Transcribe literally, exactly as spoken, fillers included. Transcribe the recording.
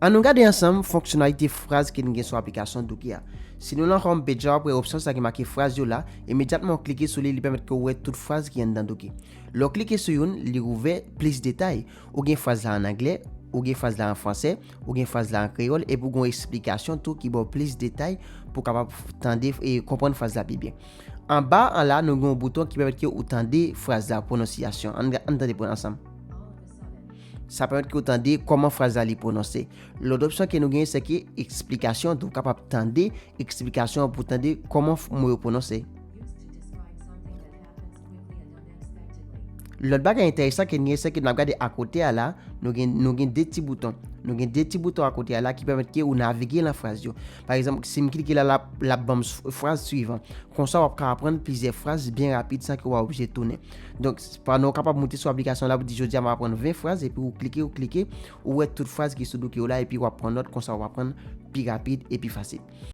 An nou gade ansanm fonksyonalite fraz ke n gen sou aplikasyon Duki a. Si nou nan home page la, w ap wè opsyon sa ki make fraz yo la, imedyatman w klike sou li, li pèmèt ke w wè tout fraz ki anndan Duki. Lè w klike sou youn, li ouvè plis detay. Ou gen fraz la an anglè, ou gen fraz la an fransè, ou gen fraz la an kreyòl, epi w gen yon esplikasyon tou ki ba w plis detay pou w kapab tande e konprann fraz la pi byen. Anba an la, nou gen yon bouton ki pèmèt ke ou tande fraz la, pwononsyasyon. Ann, ann tande pran ansanm. Sa pèmèt ke w tande kòman fraz la li pwononse. Lòt opsyon ke nou genyen, se ke eksplikasyon, tou w kapab tande eksplikasyon an pou w tande kòman f- mo yo pwononse. Lòt bagay enteresan ke n gen, se ke n ap gade akote a la, nou gen, nou gen de ti bouton. Nou gen de ti bouton akote a la ki pèmèt ke ou navige lan fraz yo. Pa egzanp, si m klike la, l ap, l ap ban m s- fraz swivan. Konsa, w ap ka aprann plizyè fraz byen rapid san ke w pa oblije tounen. Donk, s- pandan w kapab moute sou aplikasyon la, pou di, "Jodi a, m ap aprann ven fraz," epi ou klike, ou klike, ou wè tout fraz ki sou Duki yo la, epi w ap pran nòt, konsa w ap aprann pi rapid e pi fasil.